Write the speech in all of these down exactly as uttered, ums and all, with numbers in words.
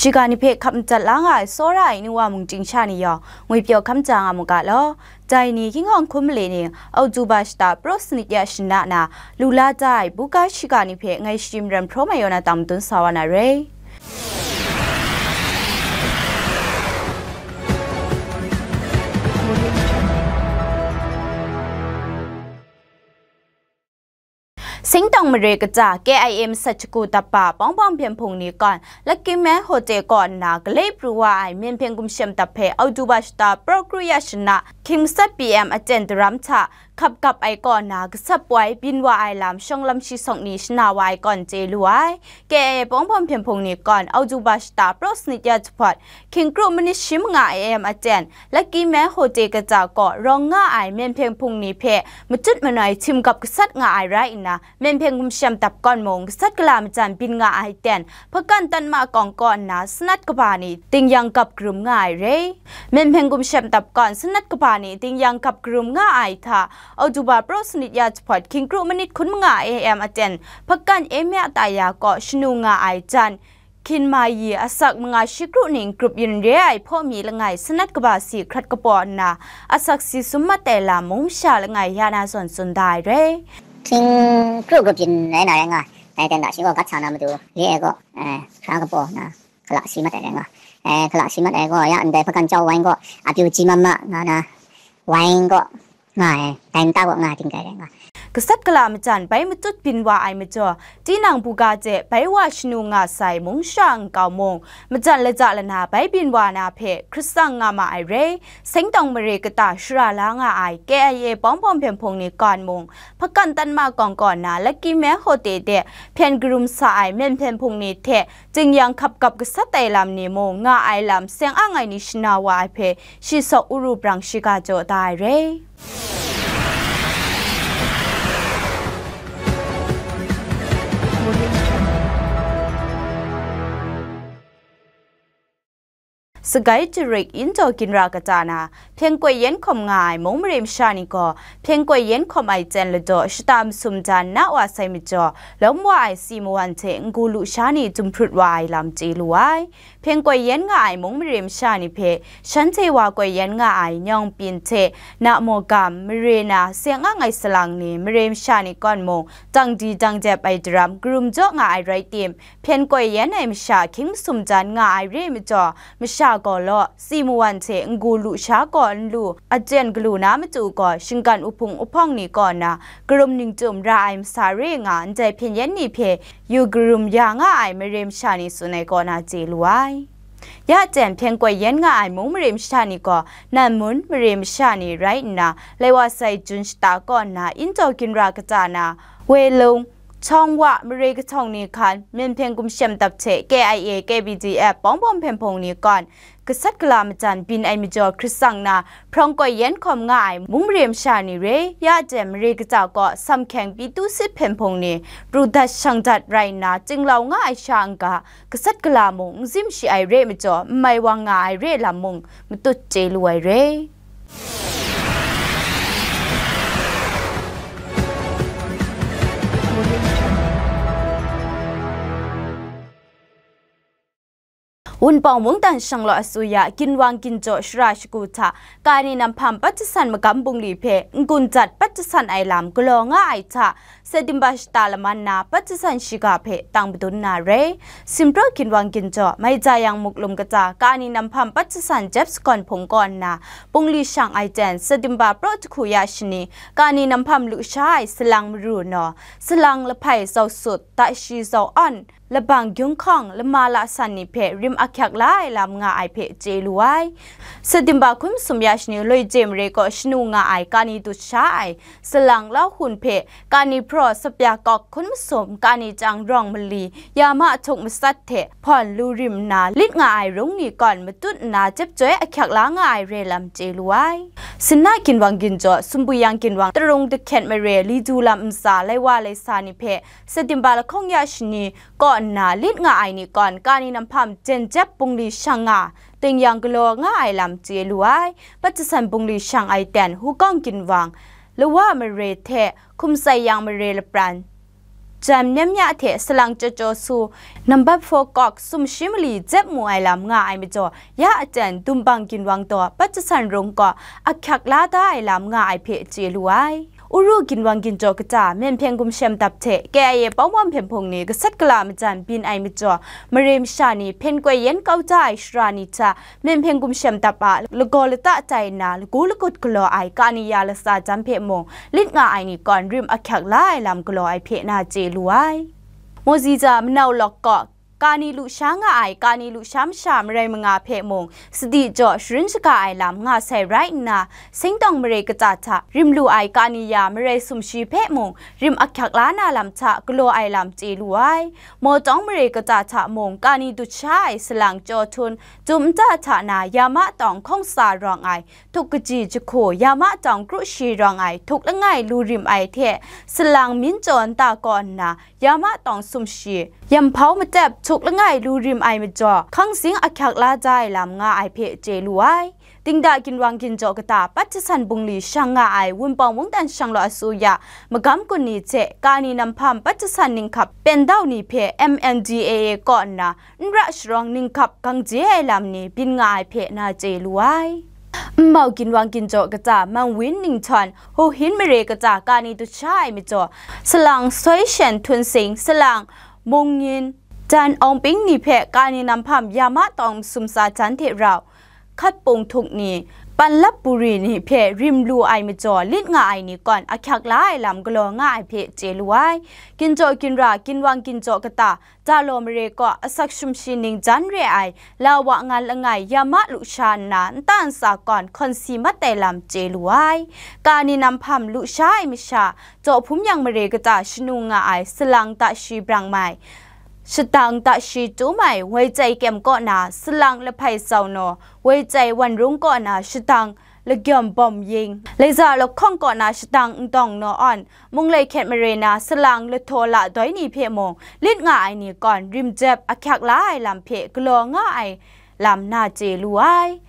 Shiga ni hpe hkap madat la nga ai tsawra ai nu wa mung chyingsha ni yawng, ngwipyaw hkam ja nga mu ga law. Dai ni hkying hawng hkum mali ni, Oktoba shata praw sanit ya shana na, lu la da ai buga shiga ni hpe ngai Shim Ram Hpraw Mai Yaw na tang madun sa wa na re. Singtang mare kaja K I A masat shagu dap ba Pawng Pawng Hpyen Hpung ni kawn, Lucky Man Hotel kaw nna galai pru wa ai Myen Hpyen Gumshem Dap hpe Oktoba shata praw kru ya shana, hkying matsat P M aten daram hta, hkap kap ai kaw nna gasat poi byin wa ai lam shawng lam shi sawng ni shana wa ai kawn chye lu ai. K I A Pawng Pawng Hpyen Hpung ni kawn, Oktoba shata praw sanit ya jahpawt, hkying kru manit shi manga A M aten, Lucky Man Hotel kaja kaw rawng nga ai Myen Hpyen Hpung ni hpe matut manoi htim gap gasat nga ai rai nna, Myen Hpyen Gumshem Dap kawn mung gasat gala majan byin nga ai ten, Hpakan Tanma Kawng kaw nna sanat kaba ni dingyang gap karum nga ai re. Myen Hpyen Gumshem Dap kawn sanat kaba ni dingyang gap karum nga ai hta, Oktoba praw sanit ya jahpawt hkying kru manit hkun manga A M aten, Hpakan Emya Taya kaw shanu nga ai jan, Hkin Mayi asak manga shi kru ning grup yin re ai hpaw mi langai sanat kaba si hkrat kapaw nna, asak si sum mat ai lam mung masha langai ya na zawn tsun da ai re. Hkying kru grup yin rai na rai nga, dai ten da shi gaw gat sa na matu, re ai gaw, eh, hkra kapaw nna, hkala si mat ai rai nga. Eh, hkala si mat ai gaw, ya ndai Hpakan Jau Wine gaw, apyu ji ma ma nga na, Wine gaw, nga ai, dai nta gaw nga ai ting rai rai nga. Gasat gala majan bai matut byin wa ai majaw, tinang buga hte bai wa shanu nga sai mung sha nkau mung, majan laja lana bai byin wa na hpe hkritsang nga ma ai re. Sengtawng mare kata shara la nga ai K I A Pawng Pawng Hpyen Hpung ni kawn mung, Hpakan Tanma Kawng kaw nna Lucky Man Hotel de hpyen karum sa ai Myen Hpyen Hpung ni hte, Dingyang hkap kap gasat ai lam ni mung nga ai lam seng ang ai ni shana wa ai hpe shi sawk uru brang shiga jaw da ai re. Sagai jarik Injaw ginra kata na, Hpyen Koi Yan hkawm nga ai mung mare masha ni gaw, Hpyen Koi Yan hkawm ai jen ladaw shata masum jan na wa sai majaw, lawm wa ai si mawan hte n-gu lusha ni jumhprut wa ai lam chye lu ai. Hpyen Koi Yan nga ai mung mare masha ni hpe, shanhte wa koi yan nga ai nyawng pyin hte na maw gam, mare na, seng ang ai salang ni, mare masha ni kawn mung, dang di dang dep ai daram karum jaw nga ai rai tim, Hpyen Koi Yan ai masha hkying masum jan nga ai re majaw, masha gaw law, si mawan hte n-gu lusha gaw n lu, aten galu na matu gaw, shinggan uhpung uhpawng ni kaw na, karum ningtum ra ai masa re nga, ndai hpyen yan ni hpe yu karum ya nga ai mare masha ni tsun ai kaw na chye lu ai. Ya jen Hpyen Koi Yan nga ai mung mare masha ni gaw, nan mun mare masha ni rai nna, lai wa sai jun shata kaw nna, Injaw ginra kata na, Welung, Chawng Wa, mare kahtawng ni hkan, Myen Hpyen Gumshem Dap hte K I A, K B D F, Pawng Pawng Hpyen Hpung ni kawn, gasat gala majan byin ai majaw hkritsang na, Hprawng Koi Yan hkawm nga ai mung mare masha ni re, ya jen mare kata kaw, Samhkyeng Pyi Tu Sit Hpyen Hpung ni, pru dat shang dat rai nna, chinglau nga ai sha n-ga, gasat gala mung n zim shi ai re majaw, n mai wang nga ai re lam mung matut chye lu ai re. Wunpawng mungdan shanglawt asuya, ginwang ginjaw shara shagu hta, kani namhpam pat jasan magam bungli hpe n-gun jat pat jasan ai lam galaw nga ai hta, September shata laman na pat jasan shiga hpe tang madun na re. Simpraw ginwang ginjaw, Maija Yang Muklum kata, kani namhpam pat jasan jep sagawn hpung kaw nna, bungli shang ai jen, September praw jahku ya shani, kani namhpam lusha ai salang maru naw, salang lahpai zau sut, dashi zau awn, labang gyung hkawng, lama lasan ni hpe rim ahkyak la ai lam nga ai hpe chye lu ai. September hkun masum ya shani loi je mare kaw shanu nga ai kani dut sha ai, salang lauhun hpe kani hpraw sapya kawk hkun masum kani chyang rawng mali, ya ma htuk matsat hte hpawn lu rim nna lit nga ai rung ni kawn matut nna jep joi ahkyak la nga ai re lam chye lu ai. Sinna ginwang ginjaw, Sumpu Yang ginwang, Tarung Dahkyen mare, Li Du lam ntsa, lai wa lai sa ni hpe, September lahkawng ya shani kaw nna lit nga ai ni kawn, kani namhpam jen jep bungli shang nga, tingyan galaw nga ai lam chye lu ai. Pat jasan bungli shang ai ten, Hukawng ginwang, Lawa mare hte Hkum Sai Yang mare lapran, jan myam ya hte salang chyaw chyaw su, nambat four kawk sumshi mali zep mu ai lam nga ai majaw, ya aten dumbang ginwang daw Patjasan rung kaw ahkyak la da ai lam nga ai hpe chye lu ai. Uru ginwang ginjaw kata Myen Hpyen Gumshem Dap hte K I A Pawng Bawm Hpyen Hpung ni gasat gala majan byin ai majaw, mare masha ni hpyen koi yen kau da ai shara ni hta Myen Hpyen Gumshem Dap a lagaw lata tai nna, lagu lagut galaw ai kani ya latsa jan hpe mung, lit nga ai ni kawn rim ahkyak la ai lam galaw ai hpe na chye lu ai. Mawziza Manau Lawk kaw, kani lusha nga ai kani lusha masha marai manga hpe mung, sadi jaw sharin shaga ai lam nga sai rai nna, Singtawng mare kata hta rim lu ai kani ya marai sumshi hpe mung, rim ahkyak la na lam hta galaw ai lam chye lu ai. Mawtawng mare kata hta mung, kani dut sha ai salang chyaw htun, Tum nta hta na yama tawng hkawng sa rawng ai, htuk kaji jahku yama tawng kru shi rawng ai, htuk langai lu rim ai hte, salang min chyaw nta kaw nna yama tawng sumshi, yamhpau matep htuk langai lu rim ai majaw, hkang zing ahkyak la da ai lam nga ai hpe chye lu ai. Dingda ginwang ginjaw kata Patjasan bungli shang nga ai Wunpawng Mungdan Shanglawt Asuya magam kun ni hte kani namhpam Patjasan ninghkap pen dau ni hpe M N D A A kaw nna n ra sharawng ninghkap gang je ai lam ni byin nga ai hpe na chye lu ai. Nmau ginwang ginjaw kata Mangwin Ninghtawng, Huhin mare kata kani dut sha ai majaw, salang soi shen htun sing, salang mung ngin, dan awng ping ni hpe kani namhpam yama tawng masum sa jan hte rau, hkat pung htuk ni, panlap buri ni hpe rim lu ai majaw, lit nga ai ni kawn ahkyak la ai lam galaw nga ai hpe chye lu ai. Ginjaw ginra, ginwang ginjaw kata, Dalaw mare kaw asak sumshi ning jan re ai, lawa ngan langai yama lusha nna nta ntsa kawn hkawn si mat ai lam chye lu ai. Kani namhpam lusha ai masha, Jaw Hpum Yang mare kata shanu nga ai salang ta shi brang mai, shadang ta shi tum ai, Woi Chai Kyem kaw na salang lahpai zau naw, Woi Chai Wan Rung kaw na shadang lagyawm bawm ying, Laiza Lahkawng kaw na shadang ndawng naw awn, Munglai hkyet mare na salang lahtaw la doi ni hpe mung, lit nga ai ni kawn rim jep ahkyak la ai lam hpe galaw nga ai lam na chye lu ai.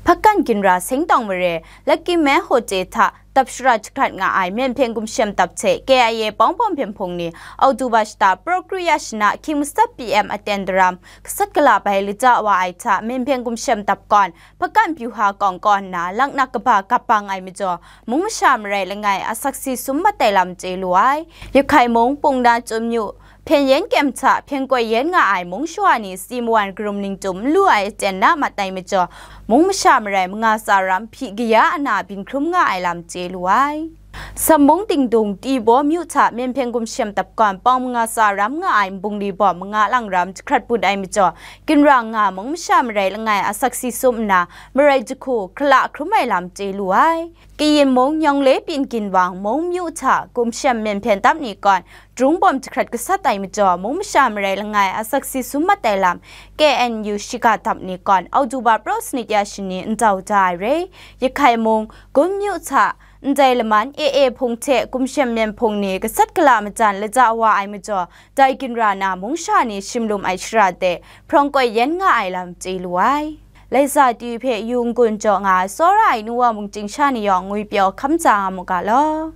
Hpakan ginra Sengtawng mare, Lucky Man Hotel hta dap shara jahkrat nga ai Myen Hpyen Gumshem Dap hte K I A Pawng Bawm Hpyen Hpung ni Oktoba shata Prokriya shana hkying matsat P M aten daram gasat gala bai lata wa ai hta Myen Hpyen Gumshem Dap kawn Hpakan Byuha kawng kaw nna laknak kaba gap bang ai majaw, mung masha marai langai asak si sum mat ai lam chye lu ai. Yakhai mung, Pungna Chyum myu, Hpyen Yen Kyem hta hpyen koi yen nga ai mung shawa ni si mawan karum ningtum n lu ai aten na mat ai majaw, mung masha marai manga tsa ram hpyi kaya ana byin hkrum nga ai lam chye lu ai. Sambung Dingdung, Tibaw myu hta Myen Hpyen Gumshem Dap kawn pawng manga tsa ram nga ai nbungli bawm manga lang ram jahkrat bun ai majaw, ginra nga mung masha marai langai asak si sum nna, marai jahku hkala hkrum ai lam chye lu ai. Kayin mung, Yawng Le Pyin Ginwang, Mung myu hta Gumshem Myen Hpyen Dap ni kawn, Jung bawm jahkrat gasat ai majaw, mung masha marai langai asak si sum mat ai lam K N U shiga dap ni kawn Oktoba praw sanit ya shani ndau da ai re. Yakhai mung, Gun myu hta ndai laman A A hpung hte Gumshem Myen hpung ni gasat gala majan lata wa ai majaw, dai ginra na mung sha ni shim lum ai shara de hprawng koi yen nga ai lam chye lu ai. Laisa tyu hpe yu n-gun jaw nga ai tsawra ai nuwa mungchying sha ni yawng ngwipyaw hkam tsa nga mu ga law.